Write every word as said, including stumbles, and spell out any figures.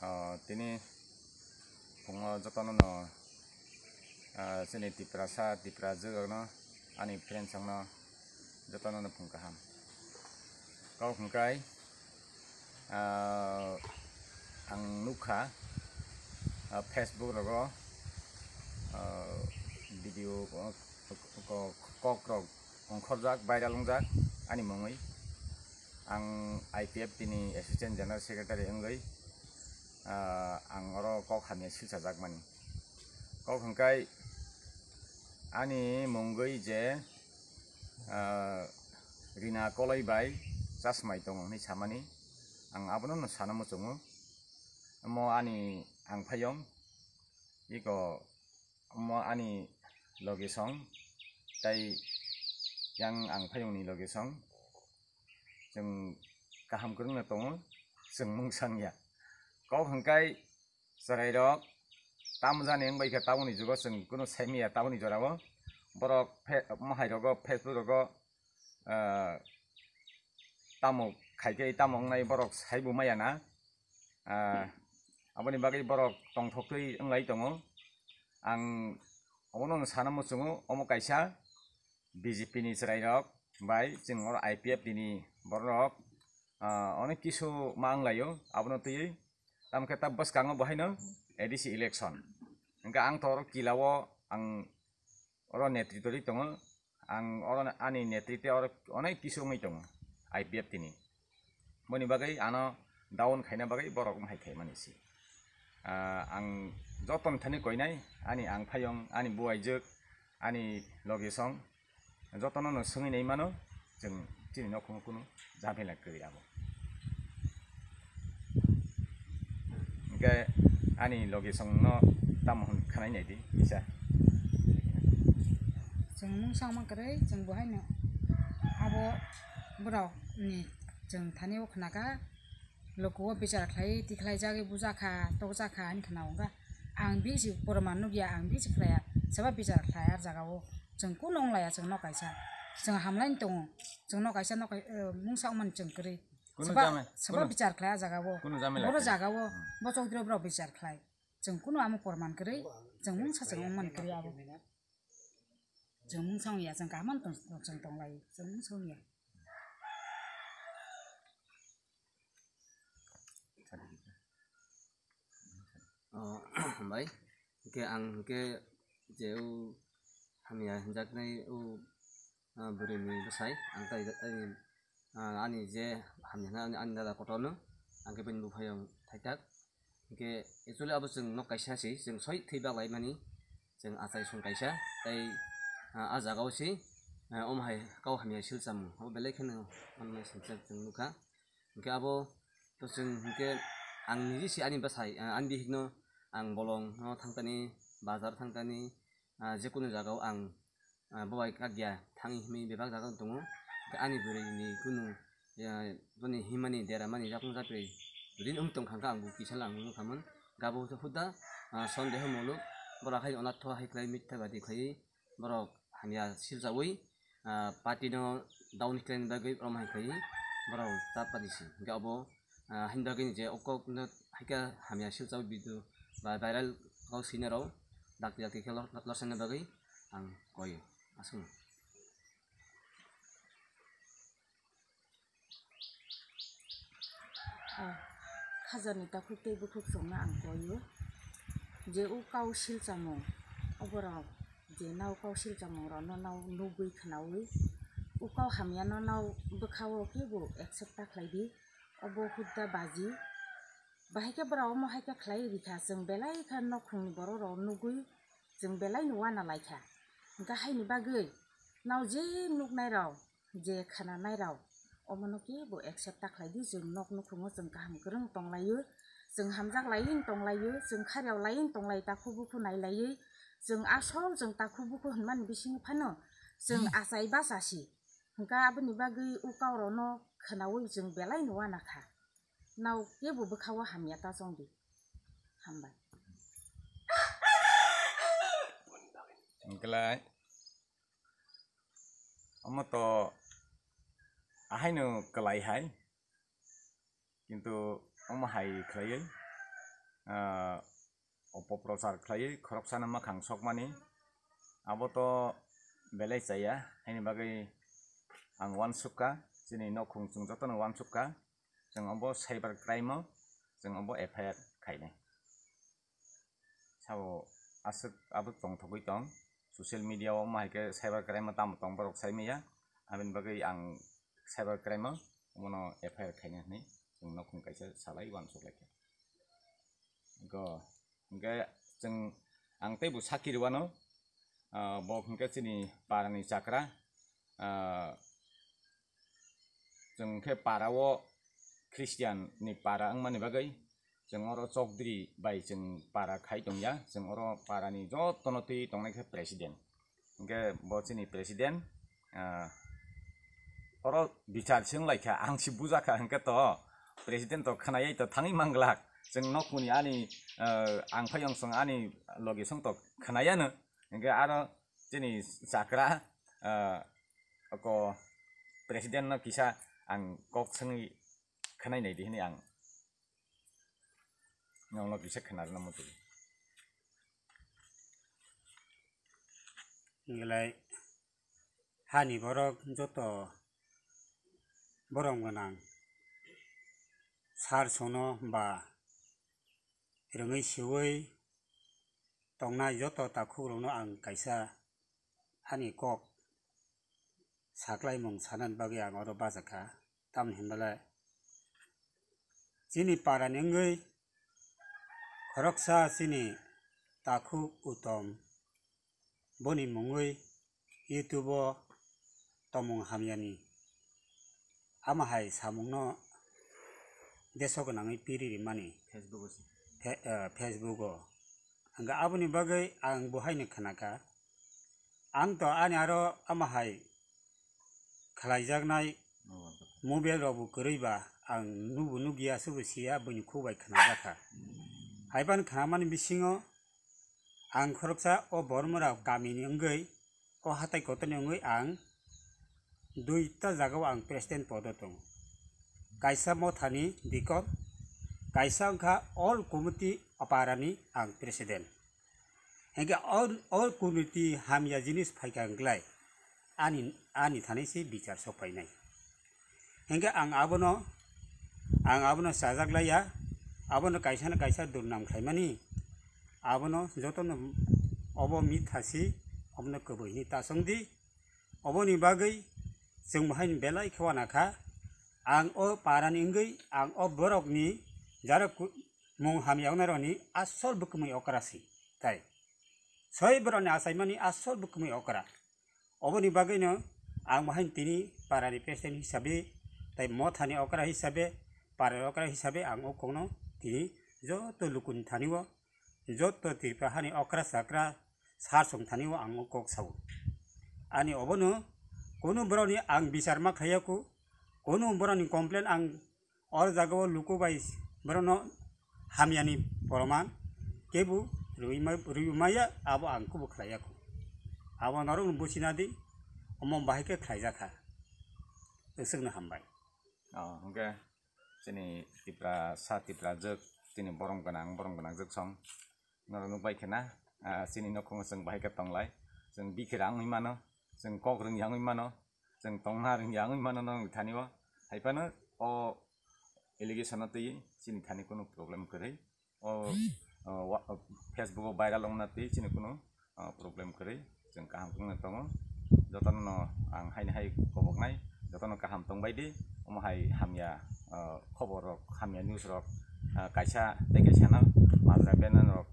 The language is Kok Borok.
Ah, tini phungo jotono no, ah, chini Tiprasa, Tipra jwk rokno, ani friends rokno jotono no phung kaham. Kok hwnkhe, ah, ang nukha, ah, Facebook rogo, ah, video, ah, ko-, ko-, kok rok ongkhorjak, viral wngjak ani mungwi. Ang I P F T ni Assistant General Secretary wngwi, ah, ang oro kok hamya silchajak mani. Kok hwnkhe ani mungwi je, ah, Rina Koloi bai chasmai tongo hinwi samani, ang abono no sana muchungo. Omo ani ang phayong, iko omo ani logisong, tei yang ang phayongni logisong. Chwng kaham kwrwngno tongo, chwng mungsang ya. Kok hwnkhe chwrairok tamo jani wngbai kha, tabukni jugo chwng kunu saimanya tabukni jorao. Borok phe-, mohai rogo, Facebook rogo, ah, tamo khaikhe tamo wngnai borok saibo maya na. Ah, aboni bagwi borok tongthoktwi wnglai tongo. Ang obono sana muchungo, omo kaisa B J P ni chwrairok bai chwng oro I P F T ni bororok, ah, onek kisu ma wnglaio, abono twiwi tamokhe ta bwskango bo haino A D C election. Hwnkhe ang to oro kila o ang oro netritwrwi tongo, ang oro ani netritwe oro onek kisu wngwi tongo I P F T ni. Boni bagwi ano down khaina bagwi borok wng hai khaimani se. Ah, ang joto ni thani koinai, ani ang phayong, ani buaijwk, ani logisong, jotono no swngwi nai mano, chwng chini nokhumo kunu jabela kwrwi abo. Hwnkhe ani logisong no tamo hwn khwnai nai di kisa. Chwng mungsa wngma kwrwi, chwng bo haino abo borok ni chwng thani o khna kha, loku o bichar khlai tikhlai jagwi bujakha, tokjakha, ani khna o wngkha. Ang bisi poroman nukya, ang bisi khlaiya, saba bichar khlai ar jaga o. Chwng kunu wnglaiya, chwng nok kaisa. Chwng hamlaini tongo, chwng nok kaisa, nok kai-, eh, mungsa wngmani chwng kwrwi. Kunu Saba, jame-, saba kunu, bichar khlai a jaga o. Kunu jamela Boro khe. Jaga o, Hmm. Bo chowdhury borok bichar khlai. Chwng kunu amo poroman kwrwi, chwng mungsa chwng wngmani kwrwi abo. Chwng mungsa wngya, chwng kaham tong, chwng tonglai, chwng mungsa wngya. O, bai, hwnkhe ang hwnkhe je o hamya hinjaknai o, ah, bwrwini bwsai, ang tai, tai, ah, ani je hamya hwnna ani, ani dada kotorno, ang khe bini buphayung thaitak. Hwnkhe actually abo chwng nok kaisa se, chwng soi thwi baklaimani, chwng achai song kaisa, tei, ah, ah jagao se, ah, omo hai kau hamya silchamo, abo belai kheno manmani singcha chwng nukha. Hwnkhe abo to chwng hwnkhe ang niji se ani bwsai, ah, ani bihikno ang bolongno thangtani, bazar thangtani, ah, jekunu jagao ang, ah, bobai kakya thangwi himwi bebak jaga tongo. Hwnkhe ani bwrwini kunu, ah, boni himani deramani yakung japri rin wng tongkha, hwnkhe ang bo kisa lang nukha mun. Hwnkhe abo hwnkhe huda, ah, sondeho muluk, borok hai onatho hai khlai mitha badi khlaiwi borok hamya silchaui, ah, party no down khlaina bagwi rom hai khlaiwi borok ta padi se. Hwnkhe abo, ah, haini bagwi je o kok no hai khe hamya silchaui video ba viral kok swina rw dakti dakti khe lor-, lorsanna bagwi ang koi aswk. Ah, khajani takhuk tei bukhuk chwngno ang koio je o kau silchamung, oborok je nao kau silchamung rokno nao nugwi khwnaui, o kau hamyano nao bwkhao kebo accept ta khlai di, obo hudda baji. Bahai khe borok omo hai khe khlai rikha, chwng belai khe nokhungni borok rok nugwi chwng belai no uana laikha. Hwnkhe haini bagwi nao je nuknai rok, je khananai rok, omono kebo accept ta khlai di, chwng nok nukhungo chwng kaham kwrwng tonglaio, chwng hamjak laiwi tonglaio, chwng kharjak laiwi tonglai, takhuk bukhuk nailaiwi, chwng asol chwng takhuk bukhuk hwnmani bisingo phano chwng achai bachasi. Hwnkhe aboni bagwi o kau rokno khwnaui chwng belai no uana kha. Nao kebo bwkhao hamya ta chong di. Hambai. Hwnkhe lai. Omo to ahaino kwlai hai, kintu omo hai khlaiwi ah, opoprochar khlaiwi khoroksano mwkhang sokmani, abo to belai chaya, haini bagwi ang uansukha, chini nokhung chwng jotono uansukha, chwng obo cyber crime-o chwng obo F I R khainai. Sabo aswk abo tongthogwi tong, social media-o wngma hai khe cyber crime-o tamo tong borok sai manya, aboni bagwi ang cyber crime-o omono F I R khaina hwnwi chwng nokhung kaisa salai uansuk lai kha. Go, hwnkhe chwng, ang teibo sakhi rwano, ah, bo hwnkhe chini parani chakra, ah, chwng khe para-o Christian ni para wngmani bagwi chwng oro Chokdri bai chwng para khai tongya, chwng oro parani jotono twi tongnai khe president. Hwnkhe bo chini president, ah, oro bichar se wnglaikha, ang se bujakha, hwnkhe to president to khwnayai to thangwi manglak. Chwng nokni ani, ah, ang phai ongsong ani logi song to khwnayano. Hwnkhe aro chini chakra, ah, oko president no kisa ang kok swngwi khwnai nai di hwnwi ang nokno kisa khwnarwna muchungo. Belai hani borok joto borom gwnang sar sono ba rwngwi siwi tongnai joto takhukrokno ang kaisa ani kok saklaimung sanani bagwi ang oro bajakha. Tamni hwnba le chini parani wngwi khoroksa chini takhuk Utom, boni mungwi YouTube-o tongmung hamyani ama hai samungno deso gwnangwi piri rimani Facebook-o se. Fe-, eh, Facebook-o. Hwnkhe aboni bagwi ang bo haino khnakha. Ang to ani aro ama hai khlaijaknai mobile rokbo kwrwi ba ang nubo nukya, subo siya, buini khuk bai khnajakha. Haiphano khnamani bisingo ang khoroksa o Bormora kamini wngwi, o hatai kotorni wngwi ang duita jagao ang president podo tongo. Kaisa mothani dikon, kaisa wngkha all committee aparani ang president. Hingke o, o kuniti hamya jinis phaikha wngklai, ani, ani thani se bichar sokpainai. Hingke ang abono, ang abono chajak laiya, abono kaisa na kaisa durnam khlaimani, abono jotono obo mitha si, obono kwbwi hinwi ta chongdi. Oboni bagwi chwng bo haino belai khe uanakha, ang o parani wngwi, ang o borokni jara ku-, mung hamya wngnarokni asol bwkmwi okra si, tai soi borokni achaimani asol bwkmwi okra. Oboni bagwino ang bo haino tini parani president hisabe, tai mothani okra hisabe, parani okra hisabe ang o kokno tini joto lukuni thani o, joto Tripura hani okra chakra sar song thani o ang o kok sao. Ani obono kunu borokni ang bichar ma khaiya ku, kunu borokni complain ang o jagao luku bai borokno hamyani poroman kebo rwi ma-, rwi maya, abo ang kubo khlaiya ku. Abo norokno buchina di, omo bahai khe khlaijakha. Aswkno hambai. Oh, hwnkhe chini Tiprasa, Tiprajwk, chini borom gwnang, borom gwnang jwk song. Norok nukbai khe na, ah, chini nokhungo chwng bahai khe tonglai. Chwng bikhira wngwi mano, chwng kok rwngya wngwi mano, chwng tongna rwngya wngwi mano norokni thani o. Hai phano o allegation no twi chini thani kunu problem kwrwi. O, o, wa-, o, Facebook o viral wngna twi chini kunu, o, problem kwrwi. Chwng kaham wngna tongo. Jotono no ang haini hai koboknai, jotono kaham tongbai di. Omo hai hamya, o, khobor rok, hamya news rok, o, kaisa tei kaisa no majra band rok